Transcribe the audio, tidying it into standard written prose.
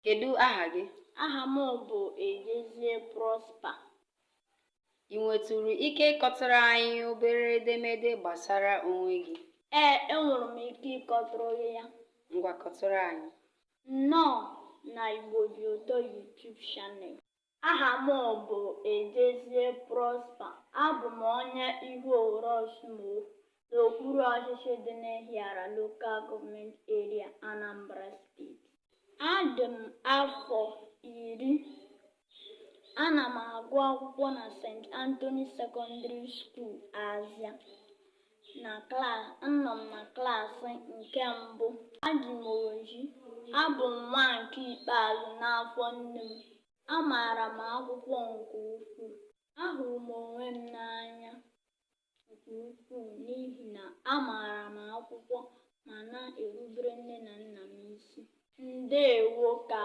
Kedu aha gị? Aha m bụ Ejezie Prosper. Ị nwetụrụ ike ịkọtụrụ anyị obere edemede gbasara onwe gị? Ee, enwere m ike ịkọtụrụ gị ya. Ngwa, kọtụrụ anyị. Nnọọ na Igbo Dị Ụtọ YouTube channel. Aha m bụ Ejezie Prosper. Abụ m onye Ihu-Owere Orsumoghu n'okpuru ọchịchị dị n'Ihiala Local Government Area, Anambra State. Adị m afọ 10. Ana m agụ akwụkwọ na St. Anthony Secondary School, Azia. Na anọ m na klaasị nke mbụ. Adị m oji. Abụ m nwa nke ikpeazụ n'afọ nne m. Amaara m akwụkwọ nke ukwuu. Ahụrụ m onwe m n'anya nke ukwuu n'ihi na amaara m akwụkwọ ma na-erubere nne na nna m isi. Ndeewo ka.